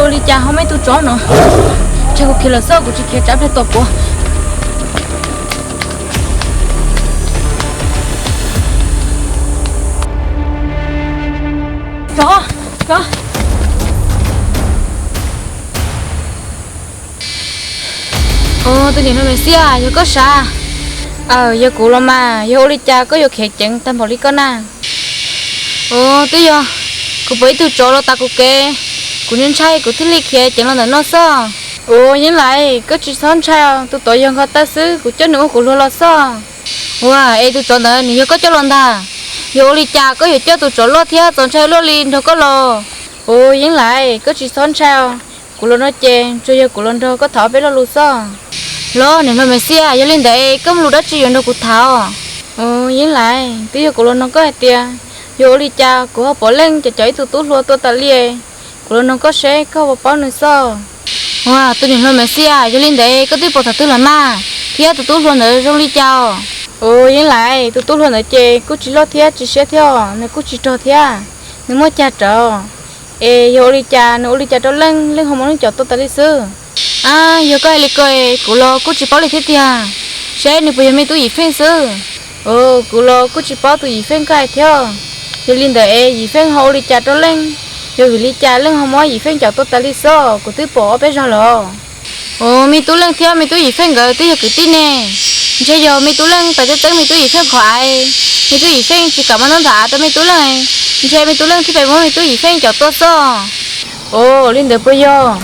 Ua li cas ho muaj ib tug tsov no? Ntshe kuv khiav lawm xwb, kuv tsis khiav tsam pliag tom kuv. Tsov, tsov. Tus niam hluas Mexiyas, yog koj sav? Aw, yog kuv los mas, yog ua li cas koj yuav khiav ceev tag npaum li koj na? Ua, twb yog kuv pom ib tug tsov los tav kuv kev, kuv ntshai ntshai kuv thiaj li khiav ceev los ntawm no xwb. Ua, Yeeb Lais, koj tsis txhob ntshai, tus tsov yog nkhaus taw xwb, kuv coj nws ua kuv hluas los xwb. Ua, es tus tsov ntawd nws yog koj coj los ntag? Yog ua li cas koj yuav coj tus tsov loj thiab txaus ntshai luaj li nrog koj los? Ua, Yeeb Lais, koj tsis txhob ntshai, kuv los no ces tsuas yog kuv los nrog koj tham ob peb lo lus xwb. Los niam hluas Mexiyas, yog li ntawd koj muaj lus dab tsi yuav nrog kuv tham? Ua, Yeeb Lais, twb yog kuv los nug koj hais tias, yog ua li cas kuv ho pom leej cov cov ib tug tub hluas tuaj tas li, kuv los nug koj seb koj puas paub nws xwb. Ua, tus niam hluas Mexiyas, yog li ntawd koj twb pom thaum twg los mas, thiab tus tub hluas ntawd zoo li cas? Ua, Yeeb Lais, tus tub hluas ntawd ces kuj tsis loj thiab tsis siab thiab, nws kuj tsis rog thiab, nws muaj cag rawv. Es yog ua li cas nws ua li cas rau leej, leej ho muab leej caum tuag tas li xwb? Ab, yog koj hais li ko, kuv los kuj tsis paub li thiab tiag, seb nws puas yog me tub Yim Feej xwb. Kuv los kuj tsis paub tus Yim Feej koj hais thiab. Yog li ntawd es Yim Feej ho ua li cas rau leej? Yog vim li cas leej ho muab Yim Feej caum tuag tas li xwb, kuv twb pom ob peb zaug lawm. Ua, me tub leej thiab me tub Yim Feej nkawd twb yog kwv tij ne. Ntshe yog me tub leej tawm tseeb tseeb me tub Yim Feej qhov av, me tub Yim Feej tsis kam muab ntaub ntawv av rau me tub leej, ntshe me tub leej thiaj pheej muab me tub Yim Feej caum tuag xwb. Ua, li ntawd puas yog?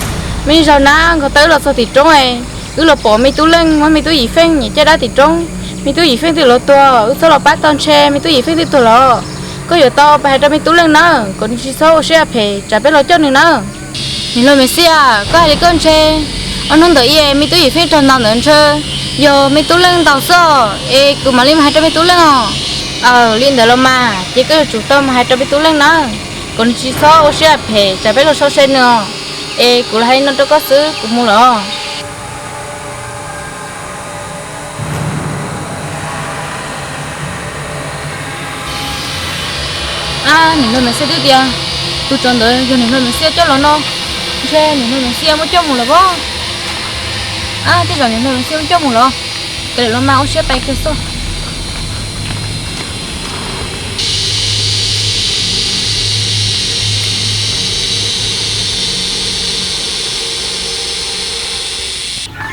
Me zaug na nkawd tawm los txog tim roob, wb los pom me tub leej muab me tub Yim Feej nyem caj dab tim roob, me tub Yim Feej twb los tuag, wb txhob los pab tau ntshe me tub Yim Feej twb tuag lawm. Koj yuav tau hais rau me tub leej nawb, kom nws tsis txhob ua siab phem tsam peb los coj nws nawb. Niam hluas Mexiyas, koj hais li koj ntshe, ob hnub ntawd me tub Yim Feej raug ntaus ntawd ntshe yog me tub leej ntaus xwb, es kuv mam li mus hais rau me tub leej os. Aw, li ntawd los mas ces koj yuav tsum tau mus hais rau me tub leej nawb, kom nws tsis txhob ua siab phem tsam peb los sau se nws os. Es kuv los hais li no rau koj xwb, kuv mus lawm. Ab, niam hluas Mexiyas twb tias tus tsov ntawd yog niam hluas Mexiyas coj los no, ntshe niam hluas Mexiyas muab coj mus lawm pob. Ab, tej zaum niam hluas Mexiyas muab coj mus lawm, kav liam los mas ua siab pais kawg xwb.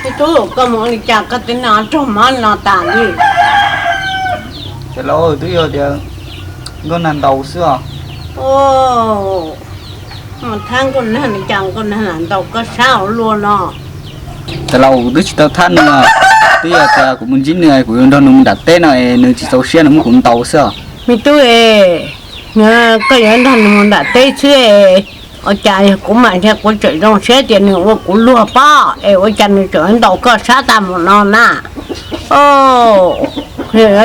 Me tub, koj mus ua li cas koj twb noj raug mob no tas li? Tais laus, twb yog tias nkauj nag ntaus xwb os. Mus thab nkauj nag li cas nkauj nag lam ntaus koj sab ua luaj no? Tais laus, kuv twb tsis tau thab nws, twb yog tias kuv mus ntsib nws, kuv yuav nrog nws mus nram teb no es nws tsis txaus siab nws muab kuv ntaus xwb os. Me tub es, koj yuav nrog nws mus nram teb xwb es, ua cas yog kuv mas ntshe kuv tseem zoo siab tias nws ua kuv luag pob es ua cas nws tseem ntaus koj sab tag npaum no na?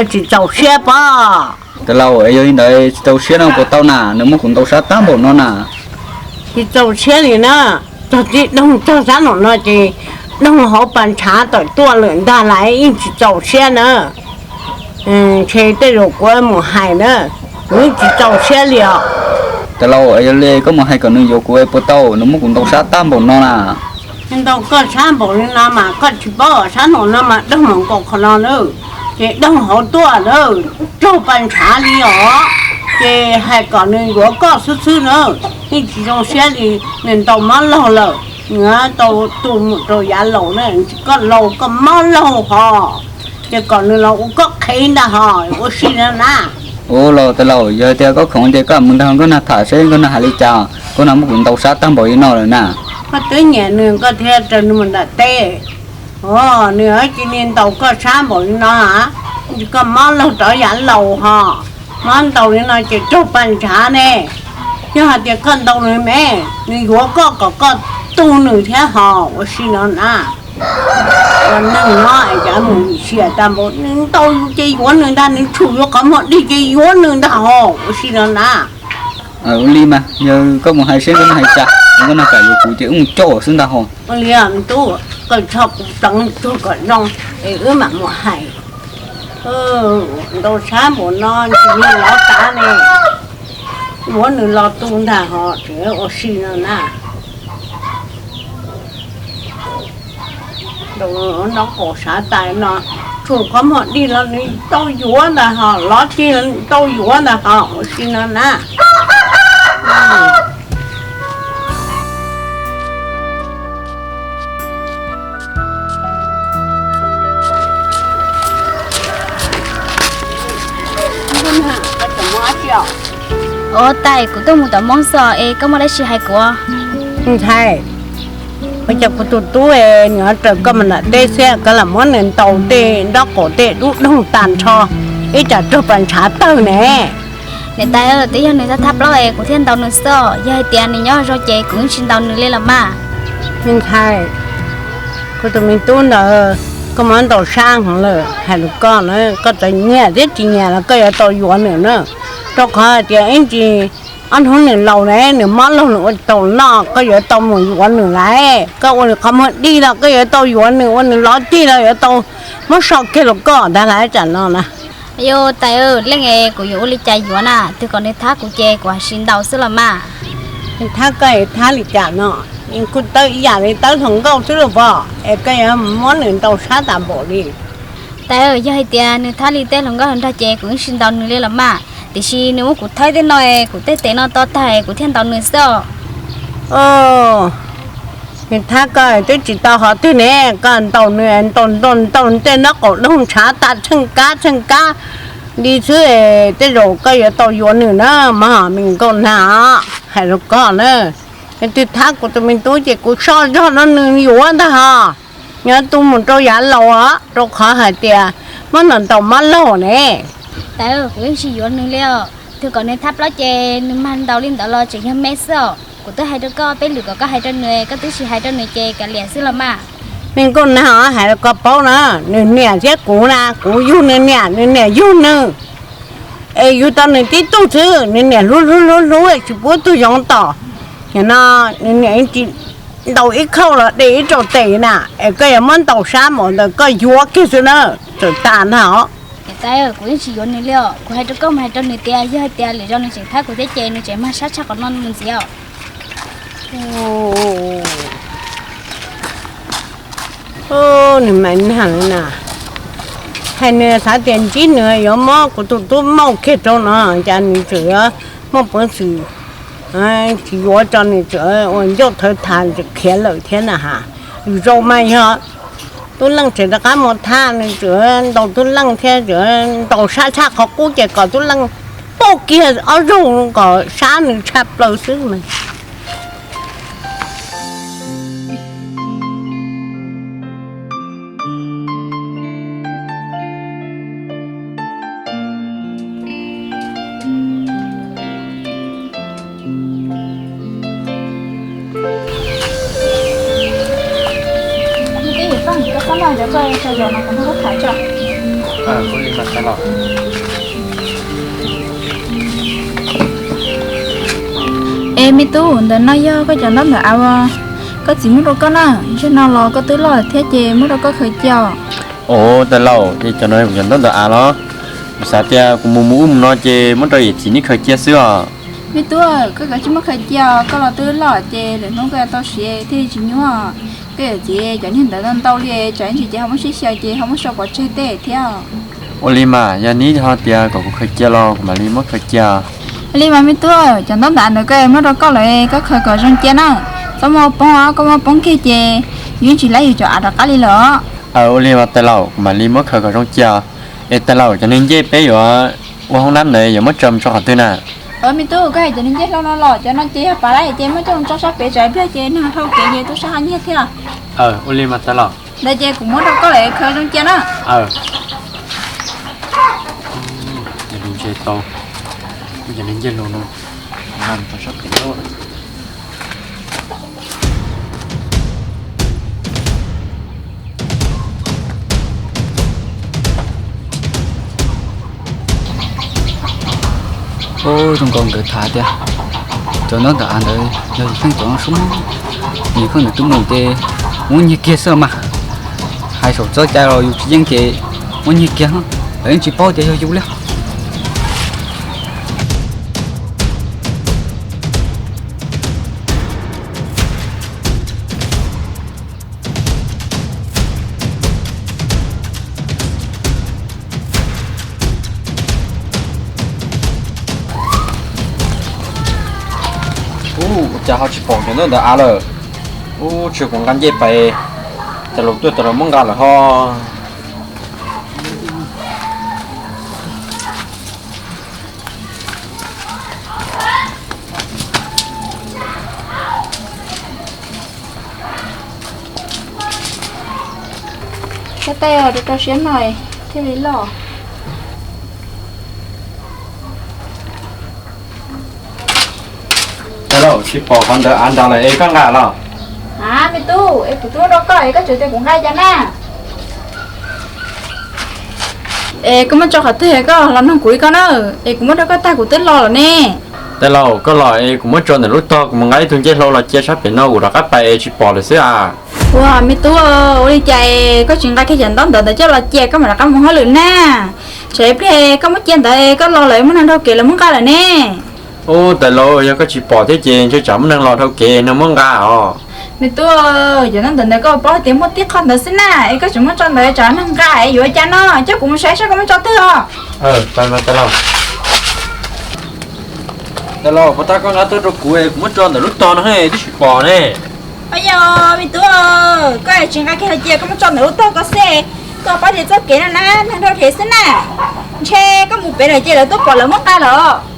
Tsis txaus siab pob. Tais laus, es yog li ntawd tsis txaus siab no puas tau na, nws muab kuv ntaus sab tag npaum no na? Tsis txaus siab li na, txog tib doog txog sab nraum no ces doog hauv pas ntshav tawm tuaj lawm ntag las yeej tsis txaus siab na. Ntshe tej zaum kuv mus hais na, kuv yeej tsis txaus siab li os. Tais laus, es yog li koj mus hais kom nws yuav kuv puas tau, nws muab kuv ntaus sab tag npaum no na? Ntaus koj sab npaum li no mas koj tsis paub, sab nraum no mas doog mus nkaus qhov no na, ces doog hauv tuaj na, raug pas ntshav li os. Ces hais kom nws yuav koj xwb xwb na, yeej tsis zoo siab li. Nws ntaus mob laug lawm, nws tau tu mus rau yav laus na, koj laus koj mob laug hos, ces kom nws los ua koj qhev ntag hos, ua si no na. Ua los tais laus, yog tias koj khoom ces koj mus nrog nkauj nag tham seb nkauj nag hais li cas, nkauj nag muab kuv ntaus sab tag npaum li no lawm na. Koj twb nyiam nws koj thiaj raws nws mus nram teb. Nws cia li ntaus koj sab npaum li no, koj mob laug rov yav laus hos, mob ntaus li no ces raug pas ntshav ne. Yog hais tias koj ntaus nws me, nws yuav koj kom koj tu nws thiab hos, ua si no na. Ua neeg no es cav mus lim sia tag npaum, nws ntaus yus ces yuav nws ntag, nws tshum yuav qhov muag dig ces yuav nws ntag hos, ua si no na. Ua li mas yog koj mus hais seb nkauj nag hais cas, nkauj nag kam yuav kuv ces wb mus coj xwb ntag hos. Ua li me tub, koj tso kuv pleev tuag kom zoo es wb mam mus hais. Ntaus sab npaum no tsis yog lov tav ne, yuav nws los tu ntag hos, tseem ua si no na. Tus nraub qaum sav tas no, tsuas qhov muag dig los nws tau yuav ntag hos, lov ceg los nws tau yuav ntag hos, ua si no na. Ua tais, kuv tuaj mus tom Hmoob xwb es koj muaj dab tsi hais kuv? Ntxhais, ua cas kuv tus tub nws ho raws koj mus nram teb xwb, koj lam muab nws ntaus tej nraub qaum tej dub doog tag nrho, ib tsam raug pas ntshav tawg ne. Niam tais, twb yog nws thab thab plaub es kuv thiaj ntaus nws xwb. Yog hais tias nws nyob zoo ces kuv yeej tsis ntaus nws li los mas. Me ntxhais, kuv tus me tub ntawd, koj muab ntaus sab heev lawm, hais rau koj na, koj txawm nyiam thiab tsis nyiam los koj yuav tau yuav nws na, rau qhov hais tias ib ntsis ob hnub nws laus ne, nws mob laug nws ua tsis tau noj, koj yuav tau mus yuav nws lawm. Koj ua nws qhov muag dig los koj yuav tau yuav nws, ua nws lov ceg los yuav tau muab so kiag rau koj ntag lawm tsam no na. Yus tais, leej es kuv yuav ua li cas yuav na, twg kom nws thab kuv ces kuv hais sis ntaus xwb los mas. Nws thab koj es thab li cas no, kuj tawb ib yam li tawb hluas nkauj xwb los pom, es koj yuav muab nws ntaus sab tas npaum li. Tais, yog hais tias nws thab li tej hluas nkauj hluas nraug ces kuv yeej tsis ntaus nws li los mas, tiam sis nws muab kuv thawb tej no, kuv tej tes no to tag kuv thiaj ntaus nws xwb os. Nws thab koj twb tsis tau qhov twg ne, koj ntaus nws, ntaus ntaus ntaus tej nraub qaum doog ntshav tas tsheej kab tsheej kab li xwb, tej zaum koj yuav tau yuav nws na, mog me nkauj nag os, hais rau koj na. Twg thab kuv tus me tub ces kuv so zog rau nws yuav ntag hos. Nyob tu mus rau yav laus os, rau qhov hais tias muab nws ntaus mob laug ne. Tais, kuv yeej tsis yuav nws li os. Twg kom nws thab plaub ces nws mag ntaus li ntawd los tseem yog me xwb os. Kuv twb hais rau koj peb lwm kom koj hais rau nws, koj twb tsis hais rau nws ces kav liam xwb los mas. Me nkauj nag os, hais rau koj paub na, nws niam thiab kuv na, kuv yug nws niam, nws niam yug nws. Es yug tau nws tib tug xwb, nws niam hlub hlub hlub hlub tsis pub tug yoov tom. Nim no nws niam tsis ntaus ib khauj los de ib rau tes na, es koj yuav muab ntaus sab npaum ntawd koj yuav kiag xwb na, txawm tas ntag os. Tais, kuv yeej tsis yuav nws li os, kuv hais rau koj mus hais rau nws tias yog hais tias lwm zaus nws tseem thab kuv thiab ces nws tseem mag sab tshaj qhov no mus ntxiv os. Nws mas nag li na, hais nws xav tias ntsib nws yuav muab kuv tus tub mauj kiag rau no, cas nws tseem yuav muaj peev xwm tsis yuav tso, nws tseem ua ncauj thawv thas tseem khiav lawm thiab na has. Lwm zaus mas yog tub leej tseem rov qab mus thab nws tseem ntaus tub leej thiab tseem ntaus sab tshaj qhov qub ces kom tub leej pauj kiag ob zaug kom sab nws tshaj plaws xwb mas. Es me tub, ntawm no yog koj cov ntaub ntawm av uas koj txiv muab rau koj na, zaum no los koj twb loj thiab ces muab rau koj khaws cia os. Ov, tais laus, es cov no kuv cov ntaub ntawm av los? Kuv xav tias kuv mus mus ub mus no ces muab rau yawm txiv neb khaws cia xwb os. Me tub, koj kav tsij muab khaws cia, koj los twb loj ces lwm hnub koj yuav tau siv thiaj li tsis nyuaj. Koj yawm txiv cov niag ntawd ntau li, tsam ib ntsis ces ho muab siab xyaw ces ho muab sau pov tseg tej thiab. Ua li mas, yog neb ho tias kom kuv khaws cia los kuv mam li muab khaws cia. Ua li mas me tub, cov ntaub ntawv ntawd koj muab rau koj lawm, koj khaws kom zoo cia na. Txhob muab poob, koj muab poob kiag ces yus tsis laib yus cov av rov qab li lawm. Aws, ua li mas tais laus, kuv mam li muab khaws kom zoo cia. Es tais laus, cov niag ncej peb yuav ua hoob nab ntawd yuav muab tsaws mus tso qhov twg na? Me tub, koj hais cov niag ncej hlau no los, cov no ces yog pav lab ces muab coj mus tso sab pem tsam pliag ces neeg hlau kev ces tub sab ho nyiag thiab. Aws, ua li mas tais laus. Ntawd ces kuv muab rau koj lawm, khaws zoo cia na. Cov niag ncej hlau no, sab pem. Ub, zoo nkaus nkawd tham tias cov ntaub ntawv av ntawd yog yus kheej cov no sub, yus kheej ntawm tub mus ces muab nyiag kiag xwb mas. Hais saum txoj cai los yus tsis yeej ces muab nyiag kiag, lawv yeej tsis paub tias yog yus li. Cas ho tsis pom cov ntaub ntawv av lawm? Ub, tsis, kuv nqa ncej pais, tas laus tuaj tas laus muab nqa lawm ho. Ua ntej rau rau siab no thiaj li loj. Ua ntej tsis pom qhov ntawv av nrad lawm es koj nqa los? A, me tub, es kuv twb muab rau koj es koj tseem tias kuv nqa cas na? Es koj muab tso qhov twg, koj los nug kuv li ko na. Es kuv muab rau koj tag kuv twb los lawm ne. Ua ntej koj los es kuv muab tso ntawm lub tog, kuv mus nqa ib tug ncej hlau los cia sab pem no, kuv rov qab pais es tsis pom lawm xwb a. Ua, me tub, ua li cas es koj tsis nqa kiag cov ntaub ntawv ntawd coj los cia koj mam rov qab mus hauj lwm na? Tsam ib pliag koj muab cia ntawd koj los lawm muaj neeg nraug kev lawv muab nqa lawm ne. Ub, tas laus, yog koj tsis pom thiab ces ntshe tsam muaj neeg los dhau kev neeg muab nqa os. Me tub, cov ntaub ntawv ntawd koj paub tias muaj tib qho ntawd xwb na, es koj tseem muab tso ntawd tsam neeg nqa es yuav ua cas no? Coj kuv mus saib saib koj muab tso twg os. Ua, tas laus, puas tab koj nqa tuaj rau kuv es kuv muab tso ntawm lub tog no twb tsis pom ne. Ua, yog me tub, koj tsis nqa kiag los cia koj muab tso ntawm lub tog ko xwb, koj paub tias txoj kev no na neeg nraug dheev xwb na. Ntshe koj mus pem lawm ces lawv tuaj pom lawv muab nqa lawm.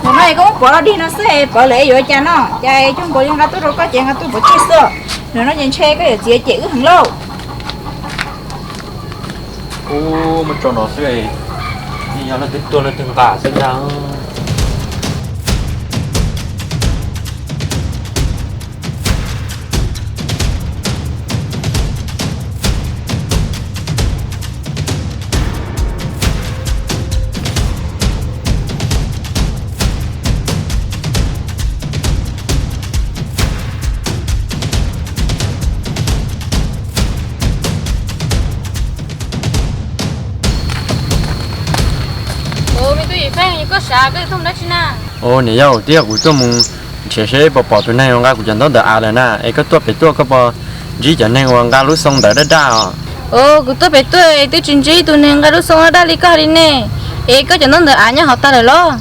Nim no es koj muab pov los dig no xwb, pov lawm es yuav ua cas no? Cas coj npaum li nqa tuaj rau koj ces nqa tuaj pov tseg xwb. Nim no ces ntshe koj yuav txiav cem wb heev lauj. Ub, muab tso no xwb, yog leej twg tuaj leej twg nqa xwb ntag. Ua, me tub Yim Feej, koj sav koj tuaj mus dab tsi na? Ua, niam yau, twb yog kuv tuaj mus nrhiav seb puas pom tus neeg uas nqa kuv cov ntaub ntawv av lawm na, es koj tuaj pem tuaj koj puas ntsib cov neeg uas nqa lub xoo ntawv daj daj os? Ua, kuv tuaj pem tuaj twb tsis ntsib tus neeg nqa lub xoo daj daj li koj hais li ne. Es koj cov ntaub ntawv av nyob hauv tag lawm los?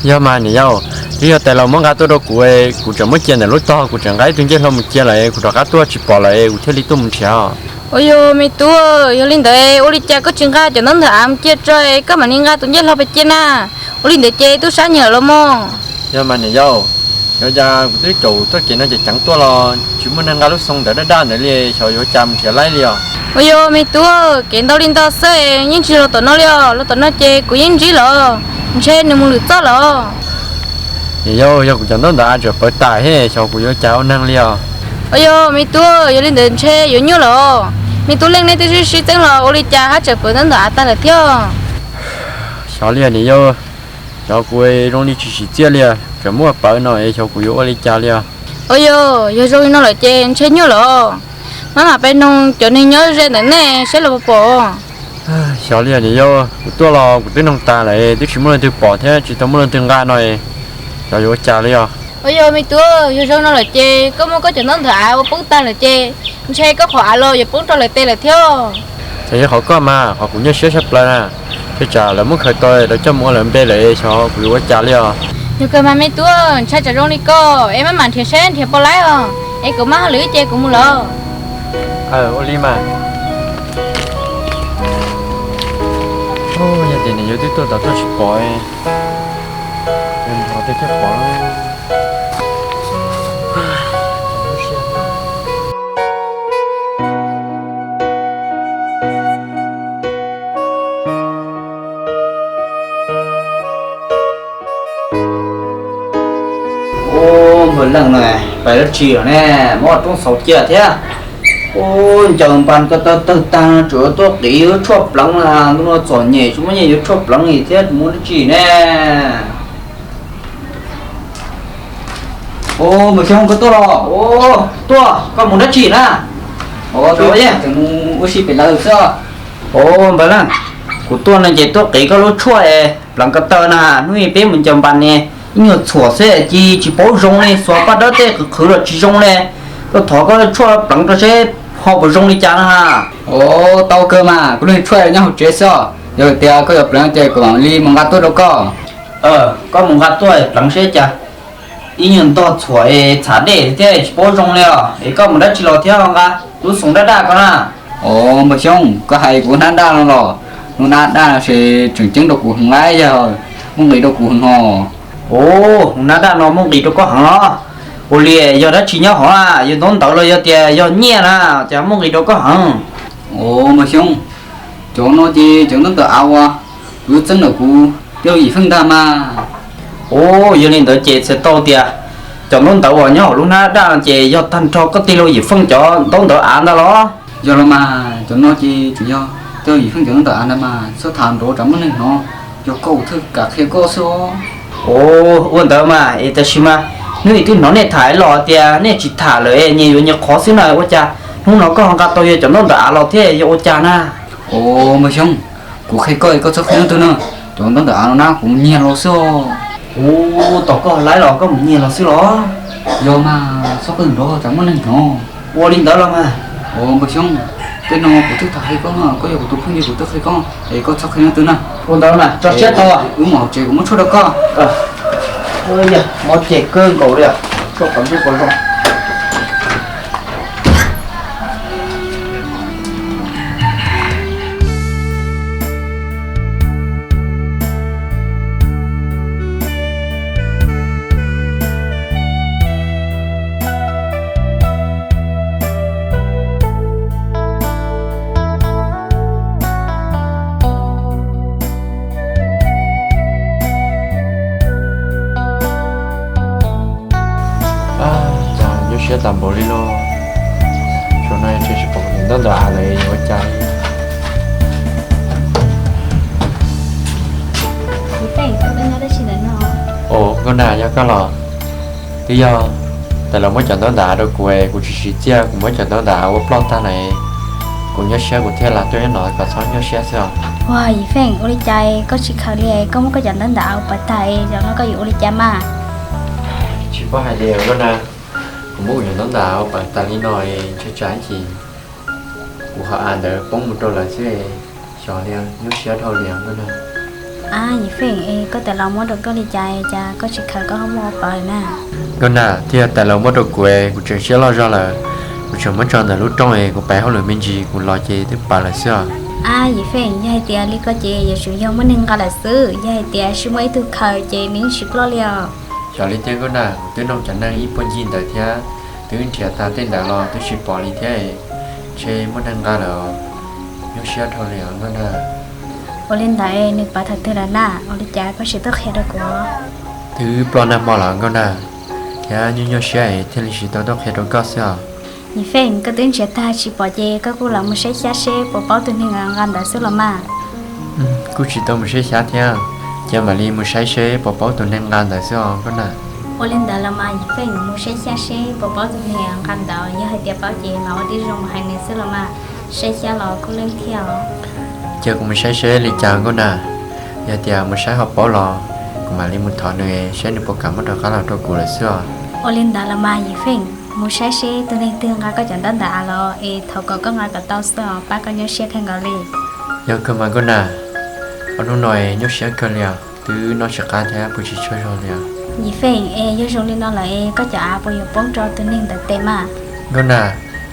Yog mas niam yau, twb yog tais laus muab nqa tuaj rau kuv, kuv tseem muab cia ntawm lub tog, kuv tseem nqa ib tug ncej hlau mus cia lawm, kuv rov qab tuaj tsis pom lawm, kuv thiaj li tuaj mus nrhiav os. Ua, yog me tub, yog li ntawd ua li cas koj tsis nqa cov ntaub ntawv av mus cia tso, koj mam li nqa tus ncej hlau pem cia na? Ua li ntawd ces tub sab nyiam los mog. Yog mas niam yau, yog cas kuv twb caum txoj kev no ceev ceev tuaj los tsis muaj neeg nqa lub xoo ntawv daj daj ntawd li, xyov yuav ua cas mus nrhiav laib li os. Ua, yog me tub, kev ntau li ntau xwb, yeej tsis los tom no li os, los tom no ces kuv yeej ntsib los, ntshe nws mus lwm txoj los. Niam yau, yog kuv cov ntaub ntawv av tseem pawv tas thiab, xyov kuv yuav ua cas ua neeg li os. Ua, yog me tub, yog li ntawd ntshe yuav nyuaj los. Me tub Leej nej twb sib sib txeeb los ua li cas haj tseem pawv ntaub ntawv av tag lawm thiab? Xyov li niam yau, xyov kuv zoo li tsis tsim txiaj li, tseem muaj pawv no es xyov kuv yuav ua li cas li os. Ua, yog, yog zoo li no lawm ces ntshe nyuaj los. Maj mam pais noog cov neeg nyob ze ntawm nej saib lawv puas pom. Xyov li niam yau, kuv tuaj los kuv twb noog tas lawm, twb tsis muaj leej twg pom thiab tsis tau muaj leej twg nqa no, xyov yuav ua cas li os. Ua, yog me tub, yog zoo no lawm ces koj muab koj cov ntaub ntawv av ua poob tag lawm ces ntshe koj qhov av los yuav poob rau lawv tes lawm thiab. Txawm yog qhov koj mas qhov kuv nyuaj siab tshaj plaws na, thiab tsam lawv muab khaws tau lawv coj mus ua lawv npe lawm, xyov kuv yuav ua cas li os. Yog kawg mas me tub, ntshai tsam zoo li koj es maj mam nrhiav saib nrhiav puas laib os, es kuv maj hauj lwm ces kuv mus lawm. Ua li mas. Yog tias niam yau twb tuaj tod tuaj tsis pom, nrhiav tej thiaj pom. Ub, npawg Leej no pais dab tsi lawm ne, muab roob xauv cia thiab. Ub, ncaws npas ko taw tawg tag, tseem yuav tuaj qiv yuav tshuaj pleev na, ntu no txom nyem tsis muaj nyiaj yuav tshuaj pleev li thiab, mus dab tsi ne? Ub, npawg Xyooj, koj tuaj los? Ub, tuaj, koj mus dab tsi na? Ub, tuaj, mus ua si pem lawv xwb. Ub, npawg Leej, kuv tuaj no ces tuaj qiv koj lub tshuaj es pleev ko taw na, hnub ib peb mus ncaws npas ne, ib nyuag txhuam xwb cia tsis paub zoo li, xuas paj dawb tej qhwv qhwv los tsis zoo li. Tuaj thov koj tshuaj pleev rau seb ho puas zoo li cas na. Ub, tau kawg mas, kuv lub tshuaj nyob hauv tsev xwb. Yog tias koj yuav pleev ces kuv mam li mus nqa tuaj rau koj. Koj mus nqa tuaj pleev seb cas. Ib nyuag ntog txhuam es txhav dej thiab tsis paub zoo li os. Es koj mus dab tsi los thiab ho nqa lub xoos daj daj ko na? Os, npawg Xyooj, koj hais kuv hnab daj no los? Lub hnab daj ces tseem ceeb rau kuv heev lawm, yog muaj nqis rau kuv heev os. Os, hnab daj no muaj nqis rau koj heev los? Ua li yog dab tsi nyob hauv a? Yog ntaub ntawv los yog tias yog nyiaj na, cas muaj nqis rau koj heev? Os, npawg Xyooj, cov no ces cov ntaub ntawv av uas kuv txeeb ntawm kuv tij laug Yim Feej ntag mas. Os, yog li ntawd ces txhais tau tias cov ntaub ntawv uas nyob hauv lub hnab daj ces yog tag nrho koj tij laug Yim Feej cov ntaub ntawv av ntag los? Yog los mas, cov no ces tseem yog tij laug Yim Feej cov ntaub ntawv av ntag mas, txhob tham nrov tsam muaj neeg hnov, yog koj kuv thiaj kam qhia koj xwb os. Os, ua ntawd mas es tam sim mas hnub ib twb hnov nej tham los tias nej tsis tham lawm es nyias yuav nyias qhov xwb na, ua cas hnub no koj ho nqa tau yog cov ntaub ntawv av los thiab yog ua cas na? Os, npawg Xyooj, kuv qhia koj es koj txhob qhia leej twg na, cov ntaub ntawv av no na kuv nyiag los xwb os. Ua, tom koj laib los koj mus nyiag los xwb los? Yog mas, txhob qw nrov tsam muaj neeg hnov. Ua li ntawd los mas. Os, npawg Xyooj, tej no kuv twb tham qhia koj no, koj yog kuv tus phooj ywg kuv twb qhia koj es koj txhob qhia leej twg na. Ua ntawd mas tso siab tau. Wb mus hauv tsev kuv muab tshuaj rau koj. Mob ceg kawg nkaus li, tshuaj qhov ntuj qhov zoo. Cas nyuaj siab tas npaum li lauj. Zaum no tseem tsis pom kuv tus ntaub ntawv av lawm yuav ua cas li. Os, Nkauj Nag, yog koj los? Twb yog Tais Laus muab cov ntaub ntawv av rau kuv es kuv tsis tsim txiaj, kuv muab cov ntaub ntawv av ua ploj tag na, kuv nyuaj siab kuv thiaj los tuaj nyob no kom txhob nyuaj siab xwb os. Ua, Yim Feej, ua li cas koj tsis khaws li, koj muab koj cov ntaub ntawv av ua pov tag es zaum no koj yuav ua li cas mas? Tsis paub hais li Nkauj Nag, kuv muab kuv cov ntaub ntawv av ua pov tag li no es ntshai tsam ib chim kuv qhov av ntawd poob mus rau lawv xwb, xyov li, nyuaj siab dhau li Nkauj Nag. Ab, Yim Feej, es koj Tais Laus muab rau koj li cas cas koj tsis khaws koj ho muab ua pov lawm na? Nkauj Nag, twb yog Tais Laus muab rau kuv es kuv tseem siab loj zog lawm, kuv tseem muab tso ntawm lub rooj es kuv pais hauj lwm me ntsis kuv los ces twb pov lawm xwb os. Ab, Yim Feej, yog hais tias li ko ces yuav tsum yog muaj neeg nqa lawm xwb, yog hais tias tsis muaj ib tug khaws ces nws yeej tsis ploj li os. Xyov li thiab Nkauj Nag, kuv twb nug cov neeg ib puag ncig ntawd thiab, twb nrhiav tag tej ntawd los twb tsis pom li thiab, ntshe muaj neeg nqa lawm, nyuaj siab dhau li os Nkauj Nag. Ua li ntawd nws pov thaum twg lawm na? Ua li cas koj tsis tuaj qhia rau kuv? Twb ploj nag hmo lawm Nkauj Nag, thiab nyuaj nyuaj siab es thiaj li tsis tau tuaj qhia rau koj xwb os. Yim Feej, koj twb nrhiav tag tsis pom ces koj kuj los mus saib xyab seb puas paub tus neeg nqa ntawd xwb los mas. Kuj tsis tau mus saib xyab thiab, ces mam li mus saib seb puas paub tus neeg nqa ntawd xwb os Nkauj Nag. Ua li ntawd los mas Yim Feej, mus saib xyab seb puas paub tus neeg nqa ntawd, yog hais tias paub ces mam ua tib zoo mus hais nws xwb los mas, saib xyab los kuj leej thiab os. Ces kuv mus saib seb li cas Nkauj Nag, yog tias mus saib ho paub los kuv mam li mus thov nws seb nws puas kam muab rov qab los rau kuv lawm xwb os. Ua li ntawd los mas Yim Feej, mus saib seb tus neeg twg nqa koj cov ntaub ntawv av los es thov kom koj nqa kom tau xwb os, pab koj nyuaj siab kawg nkaus li. Yog kawg mas Nkauj Nag, ob hnub no nyuaj siab kawg li os, twb noj tsis qab thiab pw tsis tsaug zog li os. Yim Feej, es yog zoo li no lawm es koj cov av puas yuav poob rau tus neeg ntawd tes mas? Nkauj Nag,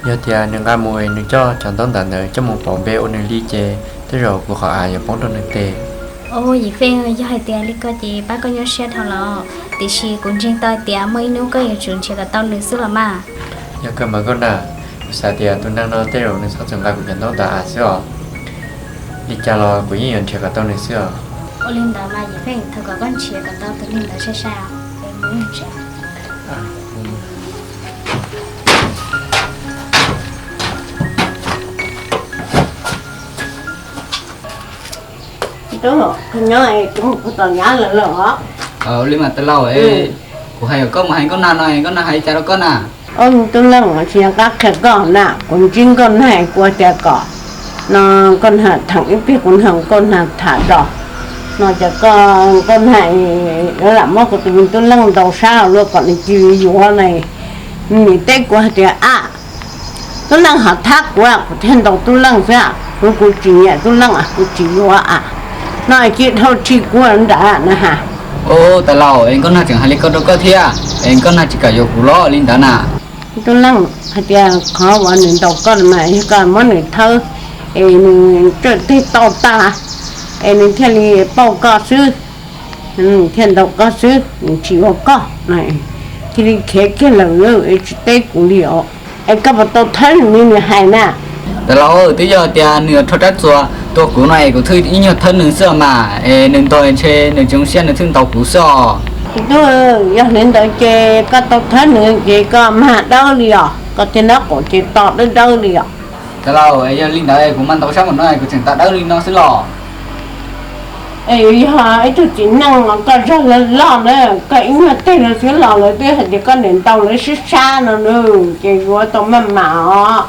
yog tias nws nqa mus es nws coj cov ntaub ntawv ntawd coj mus pauv npe ua nws li ces tej zaum kuv qhov av yuav poob rau nws tes. Au, Yim Feej, yog hais tias li ko ces pab koj nyuaj siab dhau los, tiam sis kuv ntseeg tau tias muaj ib hnub koj yuav tsum nrhiav kom tau nws xwb los mas. Yog kawg mas Nkauj Nag, kuv xav tias tus neeg no tej zaum nws txhob txwm nqa kuv cov ntaub ntawv av xwb os. Li cas los kuv yeej yuav nrhiav kom tau nws xwb os. Ua li ntawd mas Yim Feej, thov kom koj nrhiav kom tau tus neeg ntawd sai sai os. Nyob kuv mus tom nyab lawm los? Li mas Tais Laus, kuv hais kom koj mus hais Nkauj Nag no, Nkauj Nag hais li cas rau koj na? Ob tug tub leej, tsis nco qab qhia koj na, kuv ntsib Nkauj Nag kuv tias kom no Nkauj Nag tham ib pliag, kuv nrog Nkauj Nag tham tso. No ces koj, Nkauj Nag yuav lam muab kuv tus me tub leej ntaus sab luaj kom nws cia li yuav na. Nws teb kuv hais tias a, tub leej ho thab kuv, kuv thiaj ntaus tub leej xwb, kuv, kuv tsis nyiam tub leej, kuv tsis yuav a. No cia dhau ri kuv nram na has. Ub, tais laus, es nkauj nag tseem hais li ko rau koj thiab, es nkauj nag tsis kam yuav kuv los li ntawd na? Tub Leej, hais tias qhov uas nws ntaus koj mas yog koj muab nws thawb, es nws txawj teg tau tas, es nws thiaj li pauj koj xwb, thiaj ntaus koj xwb, nws tsis ua koj, thiaj li khiav kiag lawm, es tsis teb kuv li os. Es koj puas tau thawb nws li nws hais na? Tais laus, twb yog tias nws rho rab txuas tua kuv no es kuv thiaj ib nyuag thawb nws xwb os mas, es nws ntog ntshe nws tsis zoo siab nws thiaj ntaus kuv xwb os. Tub, yog li ntawd ces koj tau thawb nws ces koj mag dawb li os, koj thiaj nab qaum ces to dawb dawb li os. Tais laus, yog li ntawd kuv mas ntaus sab npaum no kuv tseem to dawb li no xwb los? Es yog ib tug txiv neej los koj zog loj loj na, koj ib nyuag teg no xwb los lawv twb hais tias koj niam ntaus lawv sib sab no na, ces yuav tau maj mam os.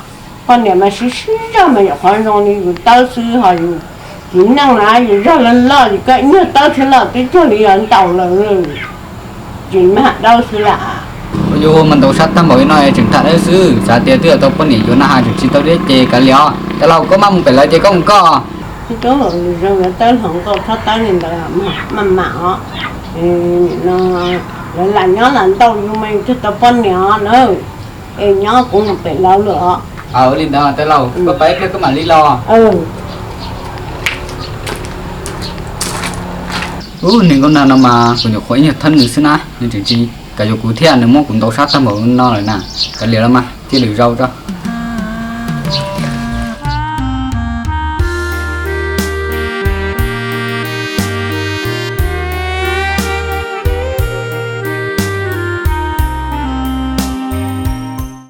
Poj niam mas sib sib zog mas yog qhov zoo li yus tawb xwb, ho yus txiv neej na yus zog loj loj ces koj ib nyuag tawb xwb los twb cuag li yuav ntaus lawm, tsis mag dawb xwb lam. Ua yus mas ntaus sab tag npaum li no tseem tham dawb xwb, xav tias twb yuav tau poj niam yuav na has tseem tsis tau deb ces kav liam os. Tais laus, koj maj mus pem lawv ces koj mus koj. Tub, zoo yuav tawb hluas nkauj txhob tawb li ntawd, maj mam os. No lawv lam nyob lam ntau yus mas yus thiaj tau poj niam os na. Es nyob kuv mus pem lawv lawm os. Li ntawd tais laus, koj pab ib pliag koj mam li los. Ub, niag nkauj nag no mas kuv nyuam qhuav ib nyuag thawb nws xwb na, nws tseem tsis kam yuav kuv thiab, nws muab kuv ntaus sab tag npaum no lawm na. Kav liam los mas, cia lwm zaus tso.